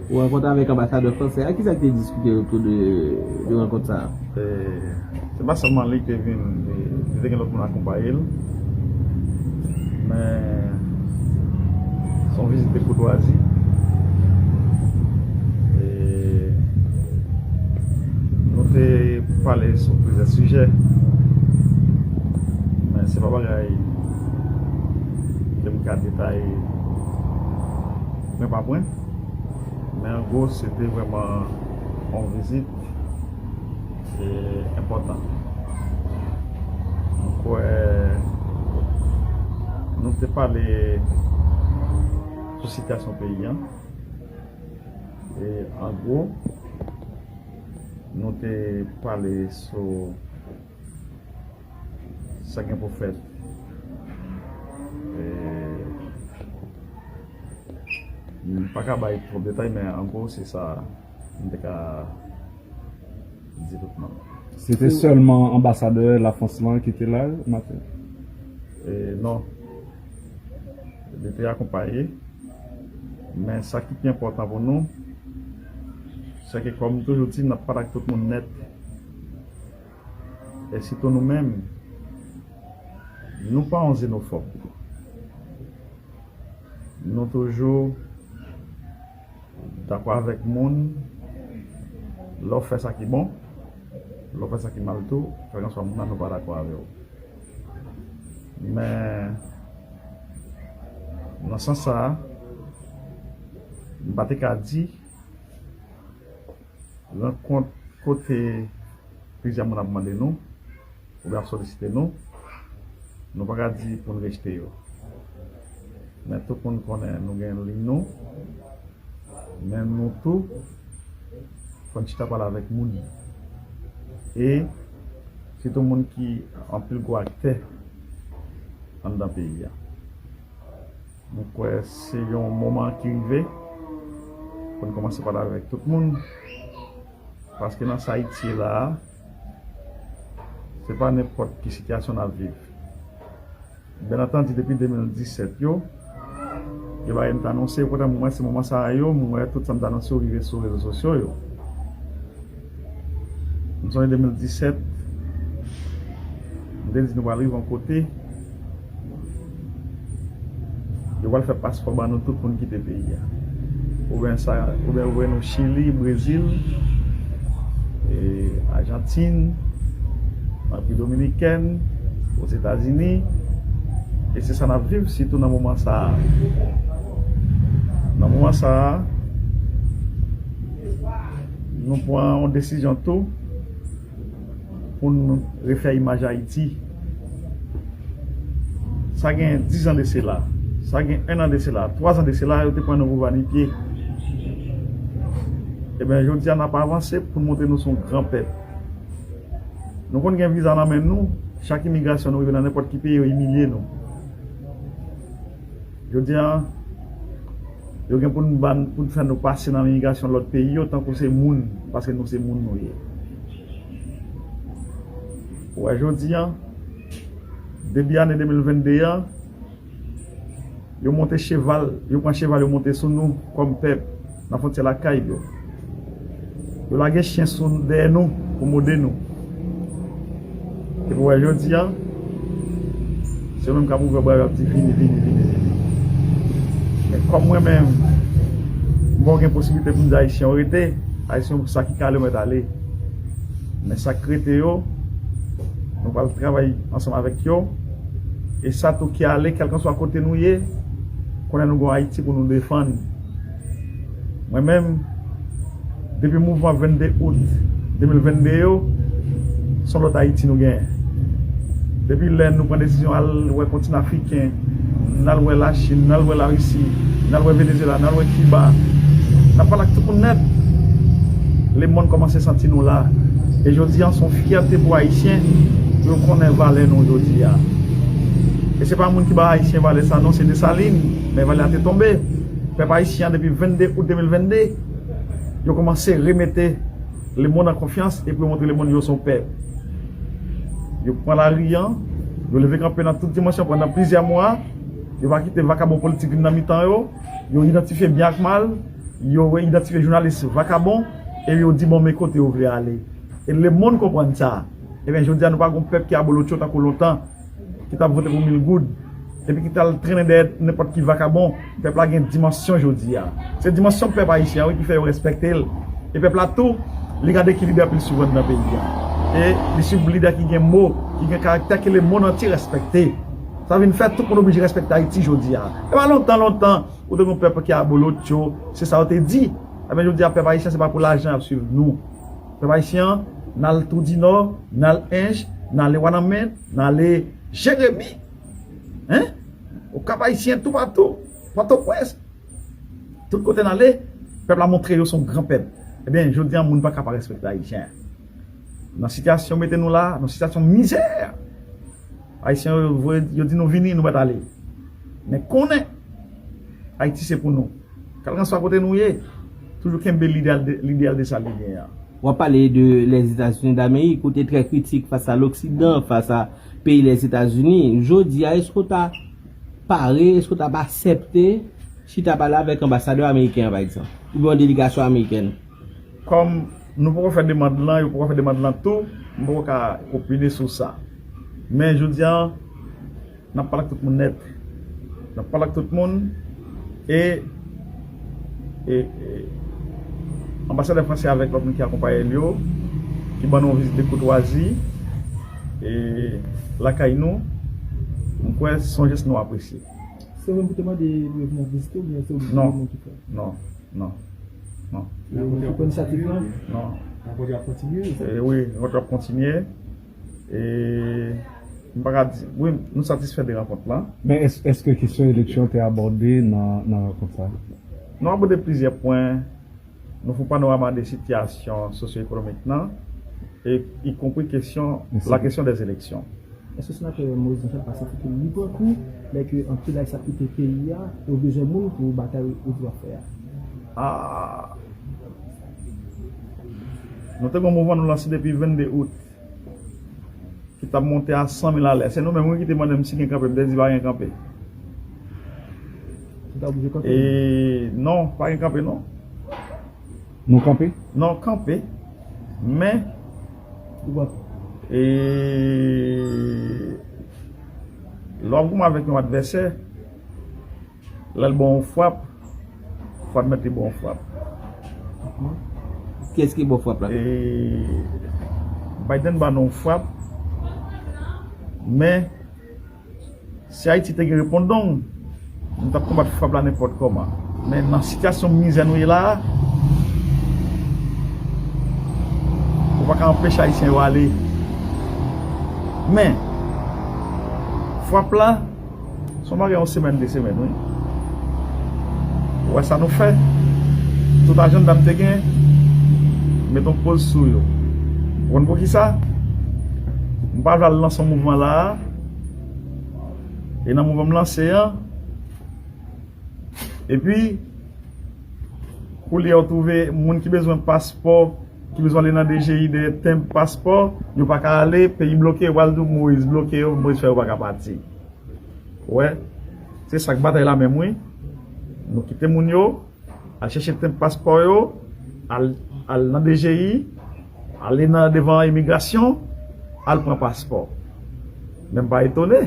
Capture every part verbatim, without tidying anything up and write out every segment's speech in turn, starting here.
Ou rankontre avèk anbasadè fransè a, kisa ki te diskite otou de, de rankont sa a? E, se pa sèlman li ki te vin, e, li te gen lòt moun akonpaye l. Men, se yon vizit de koutwazi. E, nou te pale sou plizyè sijè. Men, se pa bagay ke m ka detaye pwen pa pwen. Men an gwo, se te vrèman yon vizit, e, enpòtan. M kwè nou te pale sou sitiyasyon peyi a. E an gwo, nou te pale sou sa gen pou fèt. E, m pa ka bay twòp detay, men an gwo, se sa m te ka di tout moun. Se te sèlman anbasadè Lafrans lan ki te la maten? E, non. Li te akonpaye. Men sa ki pi enpòtan pou nou, se ke, kòm m toujou di, n ap pale ak tout moun nèt. E sitou nou menm, nou pa yon zenofòb. Nou toujou dakò avèk moun, lè w fè sa ki bon, lè w fè sa ki mal tou, kèlkanswa moun nan nou pa dakò avè w. Men, nan sans sa a, m pa te ka di rankont kote plizyè moun ap mande nou, oubyen ap solisite nou, nou pa ka di pou n rejte yo. Men tout moun konnen nou gen liy nou, men nou tou, fò n chita pale avèk moun. E sitou moun ki anpil gwo aktè anndan peyi a. M kwè se yon moman ki rive pou n kòmanse pale avèk tout moun, paske nan sa Ayiti ye la a, se pa nenpòt ki sitiyasyon n ap viv. Byen antandi, depi de mil disèt yo, gen bagay m t anonse, poutèt mwen, se moman sa a yo, m wè tout sa m t anonse yo rive sou rezo sosyo yo. M sonje de mil disèt, m te di nou pral rive yon kote, yo pral fè paspò ban nou tout moun kite peyi a. Oubyen sa, oubyen yo voye nou Chili, Brezil, e, Ajantin, Repiblik Dominikèn, Ozetazini. E se sa n ap viv, sitou nan moman sa a. Nan moman sa a, nou pran yon desizyon tou pou n refè imaj Ayiti. Sa gen diz an de sela, sa gen en an de sela, twa zan de sela, yo te pran nou pou va nu pieds. Ebyen, jodi a, n ap avanse pou n montre nou se yon gran pèp. Nou konn gen viza nan men nou, chak imigrasyon nou rive nan nenpòt ki peyi, yo imilye nou. Jodi a, yo gen pou n ban, pou n fè nou pase nan imigrasyon lòt peyi yo, tankou se moun, paske nou se moun nou ye. Ou wè, jodi a, depi ane de mil venn de a, yo monte cheval, yo pran cheval, yo monte sou nou kòm pèp nan fwontyè lakay yo. Yo lage chen sou dèyè nou pou mòde nou. Epi w wè jodi a, se yo menm k ap ouvè bra yo, ap di, "Vini, vini, vini, vini." Men kòm mwen menm, m pa gen posiblite pou m di Ayisyen yo rete, Ayisyen yo sa ki kale yo mèt ale. Men sa k rete yo, nou pral travay ansanm avèk yo. E sa tou ki ale, kèlkanswa kote nou ye, konnen nou gen yon Ayiti pou nou defann. Mwen menm, depi mouvman vennde out de mil vennde yo, se yon lòt Ayiti nou genyen. Depi lè nou pran desizyon al wè kontinan afriken, n al wè Lachin, n al wè Larisi, n al wè Venezuela, n al wè Kiba, n ap pale ak tout moun nèt. Lemonn kòmanse santi nou la. E jodi a, se yon fyète pou Ayisyen, pou yo konnen valè nou jodi a. E se pa moun ki ba Ayisyen valè sa non, se Desalin, men valè a te tonbe. Pèp ayisyen an, depi vennde out de mil vennde, yo kòmanse remete lemonn an konfyans epi yo montre lemonn yo se yon pèp. Yo pran lari a, yo leve kanpe nan tout dimansyon pandan plizyè mwa, yo pa kite vakabon politik vin nan mitan yo, yo idantifye byen ak mal, Yo idantifye jounalis vakabon, e yo di bon men kote yo vle ale. E lemonn konprann sa. Ebyen, jodi a nou pa gon pèp ki abolotcho tankou lontan, ki t ap vote pou mil goud, epi ki t al trennen dèyè nenpòt ki vakabon. Pèp la gen dimansyon jodi a. Se dimansyon pèp ayisyen an wi ki fè yo respekte l. E pèp la tou, li gade ki lidè plis souvan nan peyi a. E li swiv lidè ki gen mo, ki gen karaktè, ke lemonn antye respekte. Sa vin fè tout moun oblije respekte Ayiti jodi a. E pa lontan, lontan, ou te gen yon pèp ki abolotcho, se sa yo te di. Ebyen, jodi a, pèp ayisyen, se pa pou lajan y ap swiv nou. Pèp ayisyen an, n al Toudinò, n al Ench, n ale Wanament, n ale Jeremi. Hein? Okap ayisyen, toupatou, Pòtoprens. Tout kote n ale, pèp la montre yo se yon gran pèp. Ebyen, jodi a, moun pa ka pa respekte ayisyen. Nan sitiyasyon mete nou la, nan sitiyasyon mizè, ayisyen yo voye, yo di nou vini, nou mèt ale. Men konnen, Ayiti se pou nou. Kèlkanswa kote nou ye, toujou kenbe lideyal de, lideyal de sa li gen an. W ap pale de Lèzetazini Damerik, ou te trè kritik fas a Loksidan, fas a peyi Lèzetazini. Jodi a, èske w ta pare, èske w t ap aksepte chita pale avèk anbasadè ameriken an, pa egzanp, oubyen yon delegasyon amerikèn? Kòm nou poko fè demann lan, yo poko fè demann lan tou, m poko ka opine sou sa. Men jodi a, n ap pale ak tout moun nèt. N ap pale ak tout moun e, e, e anbasadè fransè avèk lòt moun ki akonpaye l yo, ki ban nou yon vizit de koutwazi e lakay nou, m kwè se yon jès nou apresye. Se ou menm ki te mande li yo vin ap vizite oubyen se ou menm ki fè? Non, non, non. E ou ki pran inisyativ lan? Non. Rankont yo ap kontinye, se sa? E wi, rankont yo ap kontinye. E m pa ka di, wi, nou satisfè de rankont lan. Men èske kesyon eleksyon te abòde nan, nan rankont sa? Nou abòde plizyè pwen. Nou fè yon panorama de sitiyasyon sosyo-ekonomik lan, e ikonpri kesyon, la kesyon dè eleksyon. Èske senatè Moïse Jean Charles pa santi ke li pran kou, lè ke anpil ayisyen ap kite peyi a, yo bezwen moun pou batay yo di w ap fè a? Ah. Nou te gen yon mouvman nou lanse depi vennde out ki t ap monte a san mil alè. Se nou menm wi ki te mande m si gen kanpe, m te di pa gen kanpe. Ou ta oblije kanpe? E non, pa gen kanpe non. Nou kanpe? Non, kanpe. Men, e lè w ap goumen avèk yon advèsè, lè l ba w yon frap, fò w admèt li ba w yon frap. Kiyès ki ba w frap la? E Biden ba nou yon frap, men si Ayiti te gen repondong, nou t ap konbat frap la nenpòt kòman. Men nan sitiyasyon mizè nou ye la a, ou pa ka anpeche Ayisyen yo ale. Men, frap la, se yon bagay yon semèn, de semèn, wi. Ou wè sa nou fè? Tout ajanda m te gen, m met yon poz sou yo. Ou konn poukisa? M pa vle al lanse yon mouvman la a. E nan mouvman m lanse an, epi, koulye a ou twouve moun ki bezwen paspò, ki bezwen ale nan D G I dèyè tenb paspò, yo pa ka ale, peyi bloke, yo pral di w Moïse bloke yo, Moïse fè yo pa ka pati. Ou wè, se sa k batay la menm wi. Nou kite moun yo al chèche tenb paspò yo, al, al nan D G I, ale nan devan imigrasyon, al pran paspò. Men m pa etone.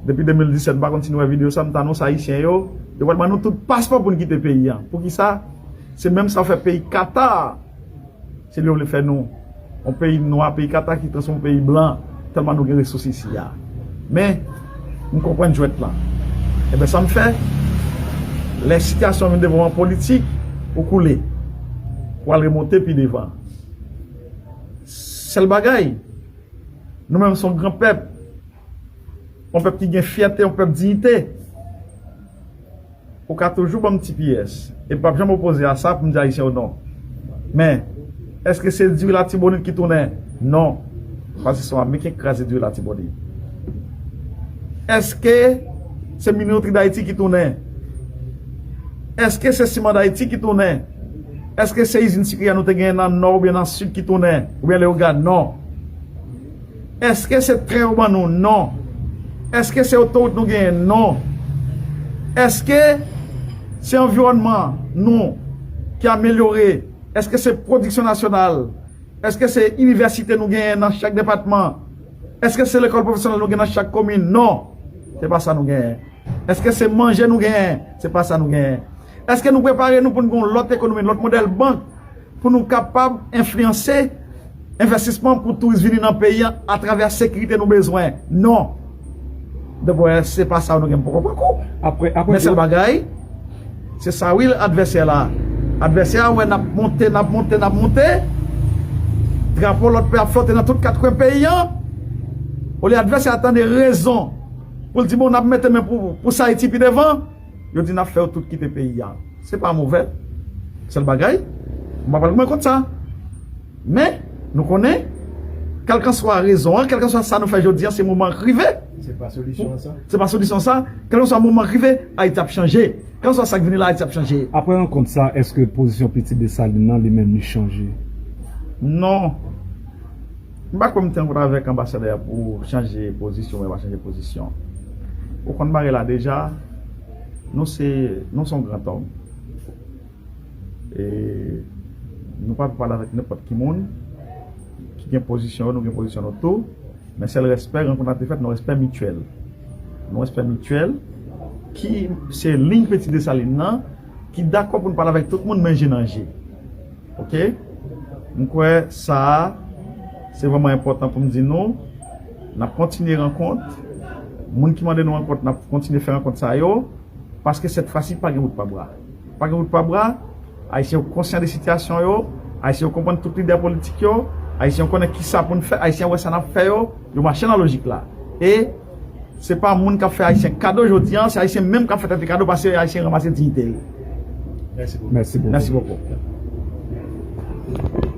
Depi de mil disèt, m pa konn si nou wè videyo sa, m t anonse Ayisyen yo, yo pral ban nou tout paspò pou n kite peyi a. Poukisa? Se menm sa yo fè peyi Katar. Se li yo vle fè nou yon peyi nwa, peyi Katar ki transfòme yon peyi blan, tèlman nou gen resous isi a. Men, m konprann jwèt lan. Ebyen, sa m fè, lè sitiyasyon vin devan w an politik, ou koule. Ou al remonte pi devan. Sèl bagay, nou menm se yon gran pèp. Yon pèp ki gen fyète, yon pèp diyite. Ou ka toujou ban m ti pyès. E m p ap janm opoze a sa pou m di Ayisyen yo non. Men, èske se diri Latibonit ki tounen? Non. Paske se yon Ameriken ki kraze diri Latibonit. Èske se minotri Dayiti ki tounen? Èske se siman Dayiti ki tounen? Èske se izin sikri a nou te genyen nan Nò oubyen nan Sid ki tounen? Oubyen Leyogàn? Non. Èske se tren yo ban nou? Non. Èske se otowout nou genyen? Non. Èske se anviwònman nou ki amelyore? Èske se pwodiksyon nasyonal? Èske se inivèsite nou genyen nan chak depatman? Èske se lekòl pwofesyonèl nou gen nan chak komin? Non. Se pa sa nou genyen. Èske se manje nou genyen? Se pa sa nou genyen. Èske nou prepare nou pou nou gen yon lòt ekonomi, lòt modèl bank, pou nou kapab enfliyanse envestisman pou touris vini nan peyi a atravè sekirite nou bezwen? Non. Donk, wè, se pa sa nou gen pou konprann kou. Apre, apre Men sèl bagay, se sa wi advèsè la. Advèsè a wè n ap monte, n ap monte, n ap monte. Drapo lòt peyi ap flote nan tout kat kwen peyi an. Olye advèsè a tande rezon pou l di, bon, n ap mete men pou, pou sa Ayiti pi devan, yo di n ap fè yo tout kite peyi a. Se pa movè. Sèl bagay, m pa pral goumen kont sa. Men, nou konnen, kèlkanswa rezon an, kèlkanswa sa nou fè jodi an, se moman k rive. Se pa solisyon an sa. Se pa solisyon sa. Kèlkanswa moman k rive, Ayiti ap chanje. Kèlkanswa sa k vini la, Ayiti ap chanje. Apre rankont sa, èske pozisyon Pitit Desalin nan, li menm, li chanje? Non. M pa kwè m te rankont avèk anbasadè a pou chanje pozisyon, mwen pa chanje pozisyon. Ou konn bagay la deja, nou se, nou se yon gran òm. E nou pa pou pale avèk nenpòt ki moun ki gen pozisyon yo, nou gen pozisyon nou tou. Men sèl respè, rankont la te fèt nan respè mityèl. Nan respè mityèl, ki se liy Pitit Desalin nan, ki dakò pou n pale avèk tout moun, men je nan je. Oke? M kwè sa a, se vrèman enpòtan pou m di nou, n ap kontinye rankont. Moun ki mande nou rankont, n ap kontinye fè rankont sa yo, paske sèt fwa si pa gen wout pa bra. Pa gen wout pa bra, Ayisyen yo konsyan de sitiyasyon yo, Ayisyen yo konprann tout lidè politik yo, Ayisyen yo konnen ki sa pou n fè, Ayisyen yo wè sa n ap fè yo, yo mache nan lojik la. E se pa moun k ap fè Ayisyen kado jodi an, se Ayisyen menm k ap fè tèt li kado paske Ayisyen ranmase diyite l. Mèsi bokou. Mèsi bokou. Mèsi bokou.